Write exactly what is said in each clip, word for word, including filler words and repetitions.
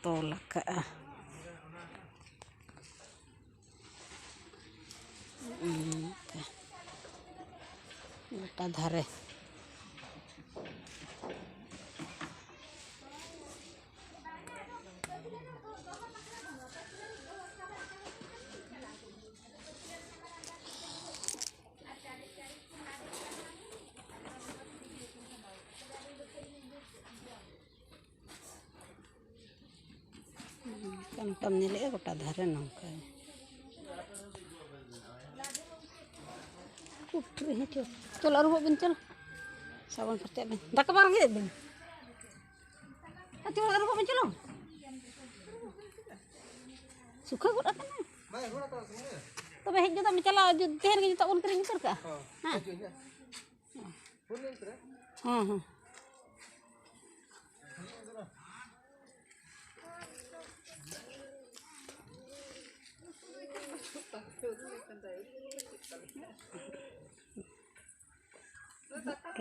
ᱛᱚᱞ ᱟᱠᱟᱜᱼᱟ᱾ ᱚᱱᱠᱟ ᱜᱚᱴᱟ ᱫᱷᱟᱨᱮ᱾ ᱚᱱᱠᱟᱢ ᱧᱮᱞᱮᱜᱼᱟ ᱜᱚᱴᱟ ᱫᱷᱟᱨᱮ ᱱᱚᱝᱠᱟ᱾ ᱩᱯᱷ ᱨᱮ, ᱦᱮᱸ, ᱪᱚᱞ᱾ ᱪᱚᱞ, ᱟᱹᱨᱩᱵᱚᱜ ᱵᱤᱱ, ᱪᱚᱞ᱾ ᱥᱟᱵᱚᱱ ᱯᱷᱟᱨᱪᱟᱜ ᱵᱤᱱ᱾ ᱫᱟᱠᱟ ᱵᱟᱝ ᱨᱮᱸᱜᱮᱡ ᱵᱤᱱ? ᱟᱨ ᱪᱚᱞ, ᱟᱹᱨᱩᱵᱚᱜ ᱵᱤᱱ, ᱪᱚᱞᱚ᱾ ᱥᱩᱠᱷᱟᱹ ᱜᱚᱫ ᱟᱠᱟᱱᱟ᱾ ᱛᱚᱵᱮ ᱦᱮᱡ ᱜᱚᱫᱚᱜ ᱢᱮ, ᱪᱟᱞᱟᱣ ᱡᱩ-, ᱛᱮᱦᱮᱧ ᱜᱮ ᱡᱚᱛᱚ ᱵᱚᱱ ᱠᱤᱨᱤᱧ ᱩᱛᱟᱹᱨ ᱠᱟᱜᱼᱟ᱾ ᱦᱮᱸ᱾ ᱦᱮᱸ, ᱦᱮᱸ᱾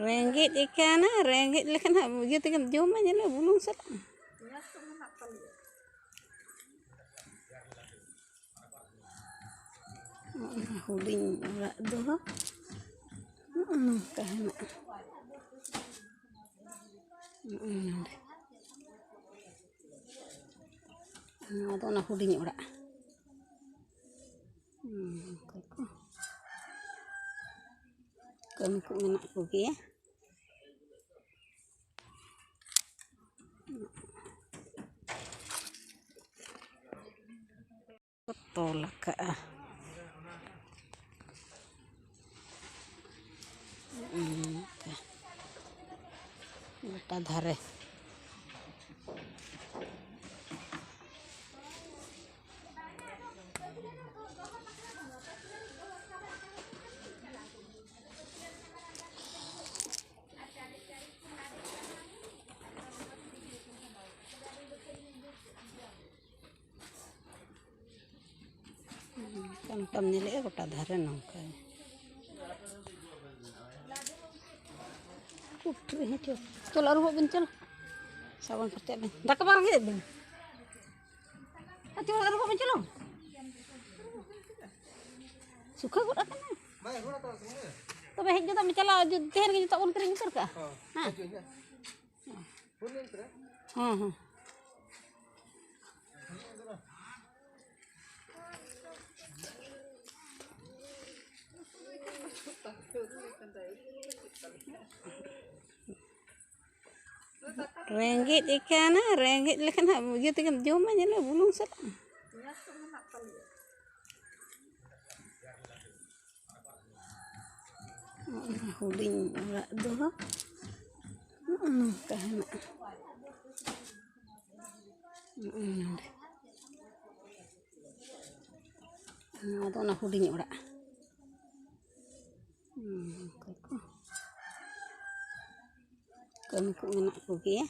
ᱨᱮᱸᱜᱮᱡ ᱮ ᱠᱟᱱᱟ, ᱨᱮᱸᱜᱮᱡ ᱞᱮᱠᱷᱟᱱ ᱦᱟᱸᱜ ᱤᱭᱟᱹ ᱛᱮᱜᱮᱢ ᱡᱚᱢᱟ, ᱧᱮᱞᱚᱜ ᱵᱩᱞᱩᱝ ᱥᱟᱞᱟᱜ᱾ ᱱᱚᱜᱼᱚ ᱱᱟ ᱦᱩᱰᱤᱧ ᱚᱲᱟᱜ ᱫᱚ ᱱᱚᱜᱼᱚ ᱱᱚᱝᱠᱟ ᱦᱮᱱᱟᱜᱼᱟ᱾ ᱱᱚᱜᱼᱚ ᱱᱚᱰᱮ᱾ ᱱᱚᱣᱟ ᱫᱚ ᱚᱱᱟ ᱦᱩᱰᱤᱧ ᱚᱲᱟᱜ᱾ ᱦᱩᱸ, ᱚᱱᱠᱟ ᱠᱚ ᱠᱟᱹᱢᱤ ᱠᱚ ᱢᱮᱱᱟᱜ ᱠᱚᱜᱮᱭᱟ᱾ ᱠᱚ ᱛᱚᱞ ᱟᱠᱟᱜᱼᱟ᱾ ᱜᱚᱴᱟ ᱫᱷᱟᱨᱮ᱾ ᱚᱱᱠᱟᱢ ᱧᱮᱞᱮᱜᱼᱟ ᱜᱚᱴᱟ ᱫᱷᱟᱨᱮ ᱱᱚᱝᱠᱟ᱾ ᱩᱯᱷ ᱨᱮ, ᱦᱮᱸ, ᱪᱚᱞ᱾ ᱪᱚᱞ, ᱟᱹᱨᱩᱵᱚᱜ ᱵᱤᱱ, ᱪᱚᱞ᱾ ᱥᱟᱵᱚᱱ ᱯᱷᱟᱨᱪᱟᱜ ᱵᱤᱱ᱾ ᱫᱟᱠᱟ ᱵᱟᱝ ᱨᱮᱸᱜᱮᱡ ᱵᱤᱱ? ᱟᱨ ᱪᱮᱫ ᱦᱚᱸ ᱟᱨ ᱵᱟᱵᱚᱱ ᱪᱟᱞᱟᱣ? ᱥᱩᱠᱷᱟᱹ ᱜᱚᱫ ᱟᱠᱟᱱᱟ᱾ ᱛᱚᱵᱮ ᱦᱮᱡ ᱜᱚᱫᱚᱜ ᱢᱮ, ᱪᱟᱞᱟᱣ ᱡᱩ-, ᱛᱮᱦᱮᱧ ᱜᱮ ᱡᱚᱛᱚ ᱵᱚᱱ ᱠᱤᱨᱤᱧ ᱩᱛᱟᱹᱨ ᱠᱟᱜᱼᱟ᱾ ᱦᱮᱸ᱾ ᱦᱮᱸ, ᱦᱮᱸ᱾ ᱨᱮᱸᱜᱮᱡ ᱮ ᱠᱟᱱᱟ, ᱨᱮᱸᱜᱮᱡ ᱞᱮᱠᱷᱟᱱ ᱦᱟᱸᱜ ᱤᱭᱟᱹ ᱛᱮᱜᱮᱢ ᱡᱚᱢᱟ, ᱧᱮᱞᱟ ᱵᱩᱞᱩᱝ ᱥᱟᱞᱟᱜ᱾ ᱱᱚᱜᱼᱚ ᱱᱚᱣᱟ ᱦᱩᱰᱤᱧ ᱚᱲᱟᱜ ᱫᱚ ᱱᱚᱜᱼᱚ ᱱᱚᱝᱠᱟ ᱦᱮᱱᱟᱜᱼᱟ᱾ ᱱᱚᱜᱼᱚ ᱱᱚᱰᱮ᱾ ᱱᱚᱣᱟ ᱫᱚ ᱚᱱᱟ ᱦᱩᱰᱤᱧ ᱚᱲᱟᱜ᱾ ᱦᱩᱸ, ᱚᱱᱠᱟ ᱠᱚ ᱠᱟᱹᱢᱤ ᱠᱚ ᱢᱮᱱᱟᱜ ᱠᱚᱜᱮᱭᱟ᱾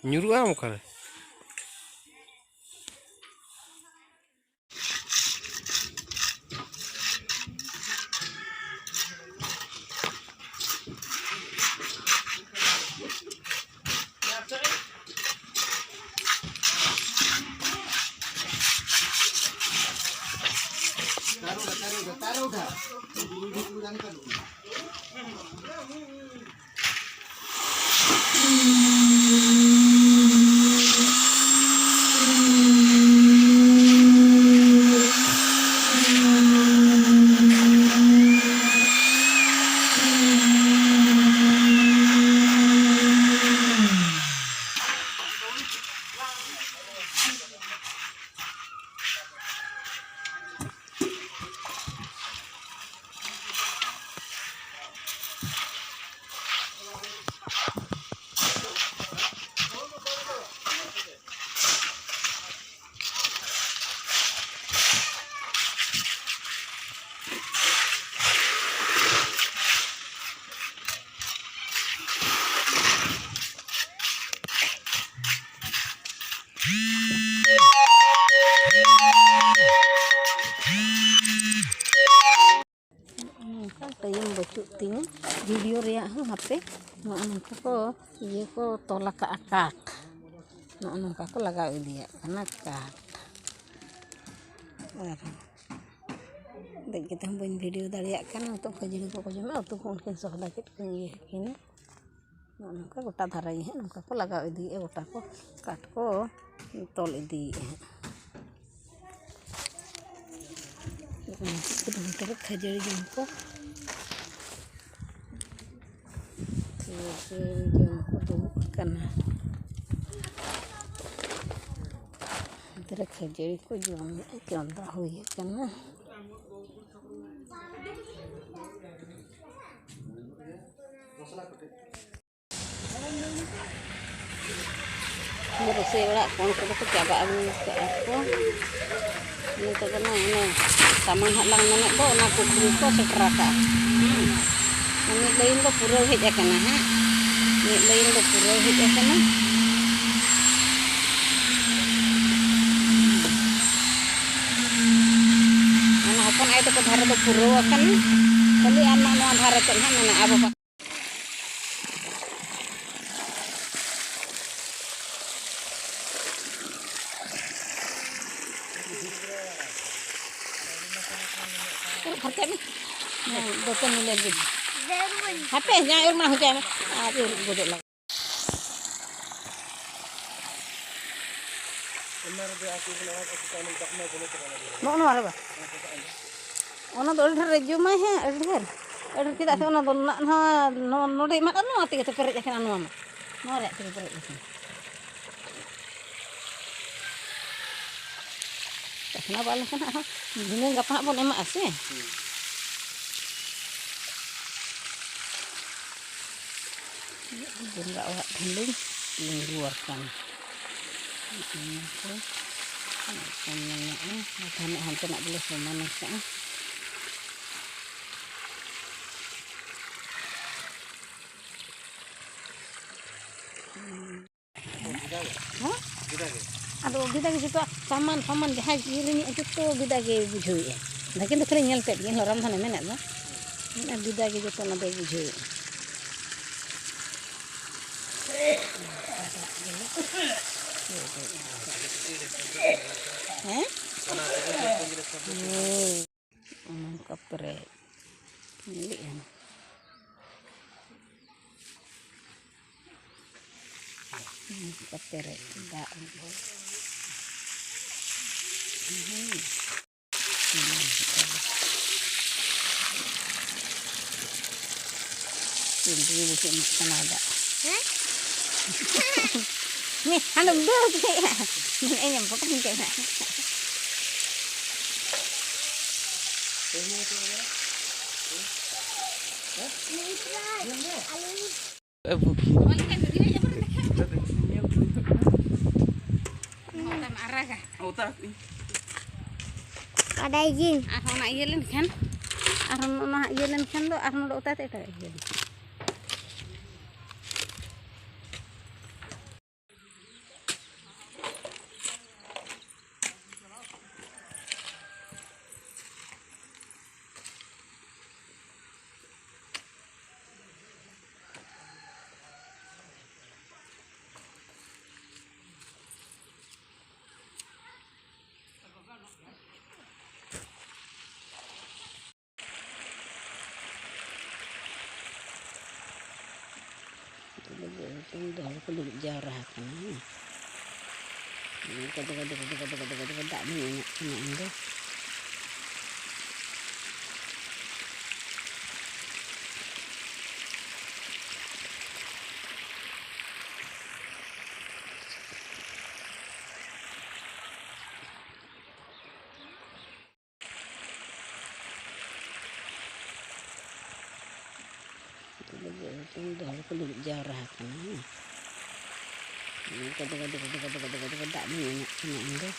ᱧᱩᱨᱩᱜ ᱟᱢ ᱚᱠᱟᱨᱮ? ᱱᱚᱝᱠᱟ ᱴᱟᱭᱤᱢ ᱵᱟᱹᱪᱩᱜ ᱛᱤᱧᱟᱹ ᱵᱷᱤᱰᱤᱭᱳ ᱨᱮᱭᱟᱜ ᱦᱚᱸ᱾ ᱦᱟᱯᱮ, ᱱᱚᱜᱼᱚ ᱱᱚᱝᱠᱟ ᱠᱚ ᱤᱭᱟᱹ ᱠᱚ ᱛᱚᱞ ᱟᱠᱟᱫᱼᱟ ᱠᱟᱴ, ᱱᱚᱜᱼᱚ ᱱᱚᱝᱠᱟ ᱠᱚ ᱞᱟᱜᱟᱣ ᱤᱫᱤᱭᱟᱜ ᱠᱟᱱᱟ ᱠᱟᱴ᱾ ᱟᱨ ᱫᱮᱡ ᱠᱟᱛᱮ ᱦᱚᱸ ᱵᱟᱹᱧ ᱵᱷᱤᱰᱤᱭᱳ ᱫᱟᱲᱮᱭᱟᱜ ᱠᱟᱱᱟ᱾ ᱱᱤᱛᱚᱜ ᱠᱷᱟᱹᱡᱟᱹᱲᱤ ᱠᱚᱠᱚ ᱡᱚᱢᱟ, ᱩᱛᱩ ᱠᱚ ᱩᱱᱠᱤᱱ ᱥᱚᱦᱫᱟ ᱠᱮᱫ ᱠᱤᱱ ᱤᱭᱟᱹ ᱠᱤᱱᱟ᱾ ᱱᱚᱜᱼᱚ ᱱᱚᱝᱠᱟ ᱜᱚᱴᱟ ᱫᱷᱟᱨᱮ ᱜᱮ ᱦᱟᱸᱜ ᱱᱚᱝᱠᱟ ᱠᱚ ᱞᱟᱜᱟᱣ ᱤᱫᱤᱭᱮᱫᱼᱟ, ᱜᱚᱴᱟ ᱠᱚ ᱠᱟᱴ ᱠᱚ ᱛᱚᱞ ᱤᱫᱤᱭᱮᱫᱼᱟ ᱦᱟᱸᱜ᱾ ᱱᱚᱛᱮ ᱨᱮ ᱠᱷᱟᱹᱡᱟᱹᱲᱤ ᱡᱚᱢ ᱠᱚ, ᱠᱷᱟᱹᱡᱟᱹᱲᱤ ᱡᱚᱢ ᱠᱚ ᱫᱩᱲᱩᱵ ᱟᱠᱟᱱᱟ᱾ ᱱᱚᱛᱮ ᱨᱮ ᱠᱷᱟᱹᱡᱟᱹᱲᱤ ᱠᱚ ᱡᱚᱢᱮᱫᱼᱟ, ᱪᱚᱸᱫᱟ ᱦᱩᱭ ᱟᱠᱟᱱᱟ᱾ ᱨᱚᱥᱳᱭ ᱚᱲᱟᱜ ᱠᱚ ᱩᱱᱠᱩ ᱫᱚᱠᱚ ᱪᱟᱵᱟ ᱟᱹᱜᱩ ᱠᱟᱜᱼᱟ ᱠᱚ᱾ ᱱᱤᱛᱚᱜ ᱫᱚ ᱱᱚᱜᱼᱚᱭ ᱚᱱᱮ ᱥᱟᱢᱟᱱ ᱦᱟᱸᱜ ᱞᱟᱝ ᱢᱮᱱᱮᱫ ᱫᱚ, ᱚᱱᱟ ᱠᱩᱠᱢᱩ ᱠᱚ ᱥᱮᱴᱮᱨ ᱟᱠᱟᱜᱼᱟ᱾ ᱦᱮᱸ, ᱢᱤᱫ ᱞᱟᱭᱤᱱ ᱫᱚ ᱯᱩᱨᱟᱹᱣ ᱦᱮᱡ ᱟᱠᱟᱱᱟ ᱦᱟᱸᱜ, ᱢᱤᱫ ᱞᱟᱭᱤᱱ ᱫᱚ ᱯᱩᱨᱟᱹᱣ ᱦᱮᱡ ᱟᱠᱟᱱᱟ᱾ ᱚᱱᱟ ᱦᱚᱯᱚᱱ ᱟᱭᱳ ᱛᱟᱠᱚ ᱫᱷᱟᱨᱮ ᱫᱚ ᱯᱩᱨᱟᱹᱣ ᱟᱠᱟᱱᱟ, ᱠᱷᱟᱹᱞᱤ ᱟᱨ ᱱᱚᱜᱼᱚ ᱱᱚᱣᱟ ᱫᱷᱟᱨᱮ ᱛᱮᱫ ᱦᱟᱸᱜ ᱢᱮᱱᱟᱜᱼᱟ᱾ ᱟᱵᱚ ᱯᱷᱟᱨᱪᱟᱭ ᱢᱮ᱾ ᱦᱮᱸ, ᱫᱟᱹᱛᱟᱹᱱᱤ ᱞᱮ ᱟᱹᱜᱩᱭ᱾ ᱦᱟᱯᱮ, ᱡᱟᱦᱟᱸ ᱤᱨ ᱢᱟ ᱦᱚᱪᱚᱭ ᱢᱮ᱾ ᱟᱨ ᱤᱨ ᱜᱚᱫᱚᱜ ᱞᱟᱜᱟᱜ᱾ ᱱᱚᱜᱼᱚ ᱱᱚᱣᱟ ᱨᱮ ᱵᱟ? ᱚᱱᱟ ᱫᱚ ᱟᱹᱰᱤ ᱰᱷᱮᱨ ᱮ ᱡᱚᱢᱟᱭ ᱦᱟᱸᱜ, ᱟᱹᱰᱤ ᱰᱷᱮᱨ᱾ ᱟᱹᱰᱤ ᱰᱷᱮᱨ, ᱪᱮᱫᱟᱜ ᱥᱮ ᱚᱱᱟ ᱫᱚ ᱱᱟᱜ ᱱᱚᱣᱟ, ᱱᱚ-, ᱱᱚᱰᱮ ᱮᱢᱟᱜ ᱠᱟᱱᱟ, ᱱᱚᱣᱟ ᱛᱮᱜᱮ ᱛᱚ ᱯᱮᱨᱮᱡ ᱟᱠᱟᱱᱟ ᱱᱚᱣᱟ ᱢᱟ᱾ ᱱᱚᱣᱟ ᱨᱮᱭᱟᱜ ᱛᱮᱜᱮ ᱯᱮᱨᱮᱡ ᱟᱠᱟᱱᱟ᱾ ᱪᱟᱠᱷᱱᱟ ᱵᱟᱝ ᱞᱮᱠᱷᱟᱱ ᱦᱟᱸᱜ ᱦᱚᱸ ᱫᱷᱤᱱᱟᱹᱝ ᱜᱟᱯᱟ ᱦᱟᱸᱜ ᱵᱚᱱ ᱮᱢᱟᱜᱼᱟ ᱥᱮ᱾ ᱦᱩᱸ᱾ ᱵᱚᱸᱜᱟ ᱚᱲᱟᱜ ᱴᱷᱮᱱ ᱞᱤᱧ ᱛᱤᱸᱜᱩ ᱟᱠᱟᱱ᱾ ᱚᱱᱟ ᱠᱚ ᱢᱮᱱᱟᱜᱼᱟ᱾ ᱵᱟᱠᱷᱟᱱ ᱦᱟᱱᱛᱮᱱᱟᱜ ᱫᱚᱞᱮ ᱥᱚᱢᱟᱱ ᱟᱠᱟᱫᱼᱟ᱾ ᱦᱮᱸ? ᱟᱫᱚ ᱜᱤᱫᱟ ᱜᱮ ᱡᱚᱛᱚ ᱥᱟᱢᱟᱱ ᱯᱷᱟᱢᱟᱱ ᱡᱟᱦᱟᱸᱭ ᱠᱤᱨᱤᱧᱮᱫ ᱡᱚᱛᱚ ᱜᱤᱫᱟ ᱜᱮ ᱵᱩᱡᱷᱟᱹᱣᱮᱫᱼᱟ᱾ ᱞᱮᱠᱤᱱ ᱫᱚ ᱠᱷᱟᱹᱞᱤ ᱧᱮᱞ ᱛᱮᱫ ᱜᱮ, ᱮᱱᱦᱚᱸ ᱨᱟᱢᱫᱷᱟᱱᱮ ᱢᱮᱱᱮᱫ ᱫᱚ᱾ ᱢᱮᱱᱮᱫ ᱜᱤᱫᱟ ᱜᱮ ᱡᱚᱛᱚ ᱚᱱᱟ ᱫᱚᱭ ᱵᱩᱡᱷᱟᱹᱣᱮᱫᱼᱟ᱾ ᱦᱮᱸ? ᱦᱳᱭ᱾ ᱚᱱᱠᱟ ᱯᱮᱨᱮᱡ ᱞᱮᱜᱼᱟ᱾ ᱚᱱᱠᱟ ᱯᱮᱨᱮᱡ ᱫᱟᱜ᱾ ᱪᱤᱱᱰᱨᱤ ᱵᱩᱥᱩᱵ ᱮᱢᱟᱜ ᱠᱟᱱᱟ ᱫᱟᱜ᱾ ᱦᱮᱸ? ᱢᱮ, ᱦᱟᱸᱰᱮᱢ ᱫᱟᱹᱲ ᱠᱮᱫᱟ᱾ ᱢᱮᱱᱮᱫ ᱟᱹᱧ ᱯᱚᱴᱚᱢ ᱠᱮᱫᱟ᱾ ᱟᱹᱵᱩ᱾ ᱚᱛᱟᱢ ᱟᱨᱟᱜᱟ᱾ ᱚᱛᱟ᱾ ᱵᱟᱰᱟᱭ ᱜᱤᱧ᱾ ᱟᱨᱦᱚᱸ ᱚᱱᱟ ᱤᱭᱟᱹ ᱞᱮᱱᱠᱷᱟᱱ, ᱟᱨᱦᱚᱸ ᱚᱱᱟ ᱤᱭᱟᱹ ᱞᱮᱱᱠᱷᱟᱱ ᱫᱚ ᱟᱨᱦᱚᱸ ᱱᱚᱰᱮ ᱚᱛᱟ ᱛᱮ ᱮᱴᱟᱜᱟᱜ ᱤᱭᱟᱹ ᱞᱮᱱᱠᱷᱟᱱ᱾ ᱱᱤᱛᱚᱝ ᱫᱚ ᱦᱚᱲ ᱠᱚ ᱫᱩᱲᱩᱵ ᱡᱟᱣᱨᱟ ᱟᱠᱟᱱᱟ᱾ ᱜᱟᱫᱟ, ᱜᱟᱫᱟ, ᱜᱟᱫᱟ, ᱫᱟᱜ ᱢᱟᱹᱧ ᱮᱢᱟᱜ ᱠᱟᱱᱟ ᱤᱧ ᱫᱚ᱾ ᱱᱤᱛᱚᱝ ᱫᱚ ᱦᱚᱲ ᱠᱚ ᱫᱩᱲᱩᱵ ᱡᱟᱣᱨᱟ ᱟᱠᱟᱱᱟ᱾ ᱜᱟᱫᱟ, ᱜᱟᱫᱟ, ᱫᱟᱜ ᱢᱟᱹᱧ ᱮᱢᱟᱜ ᱠᱟᱱᱟ ᱤᱧ ᱫᱚ᱾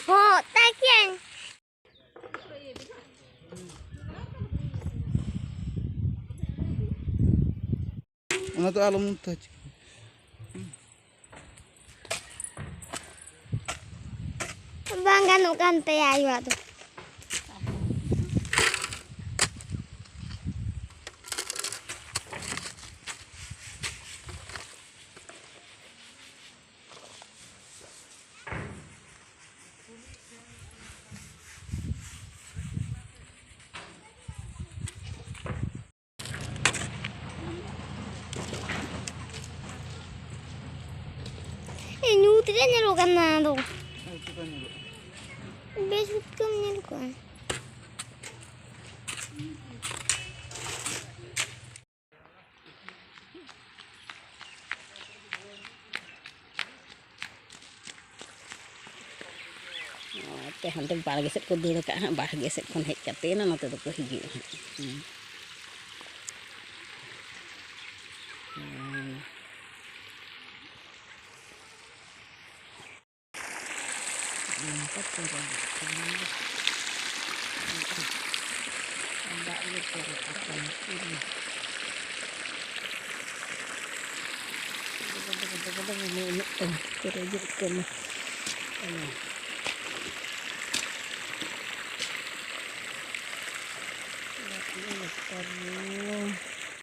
ᱦᱚᱸ, ᱛᱟᱠᱤᱭᱟᱹᱧ᱾ ᱚᱱᱟ ᱫᱚ ᱟᱞᱚᱢ touch᱾ ᱵᱟᱝ ᱜᱟᱱᱚᱜ ᱠᱟᱱ ᱛᱟᱭᱟ ᱟᱭᱳᱣᱟᱜ ᱫᱚ᱾ ᱮ, ᱧᱩᱛ ᱜᱮ ᱧᱮᱞᱚᱜ ᱠᱟᱱᱟ ᱟᱫᱚ᱾ ᱦᱮᱸ, ᱪᱮᱫᱠᱟ ᱧᱮᱞᱚᱜ ᱠᱟᱱᱟ? ᱵᱮᱥ ᱩᱛᱠᱟᱹᱢ ᱧᱮᱞ ᱠᱚᱜᱼᱟ᱾ ᱱᱚᱛᱮ ᱦᱟᱱᱛᱮ ᱵᱟᱲᱜᱮ ᱥᱮᱫ ᱠᱚ ᱫᱟᱹᱲ ᱟᱠᱟᱫ ᱦᱟᱸᱜ, ᱵᱟᱲᱜᱮ ᱥᱮᱫ ᱠᱷᱚᱱ ᱦᱮᱡ ᱠᱟᱛᱮ ᱱᱚᱛᱮ ᱫᱚᱠᱚ ᱦᱤᱡᱩᱜᱼᱟ ᱦᱟᱸᱜ᱾ ᱦᱩᱸ᱾ ᱦᱩᱸ᱾ ᱚᱱᱠᱟ ᱯᱮᱨᱮᱡᱚᱜ ᱠᱟᱱᱟ᱾ ᱫᱟᱜ ᱜᱮ ᱯᱮᱨᱮᱡ ᱟᱠᱟᱱᱟ ᱯᱩᱨᱟᱹ᱾ ᱯᱮᱨᱮᱡᱚᱜ ᱠᱟᱱᱟ᱾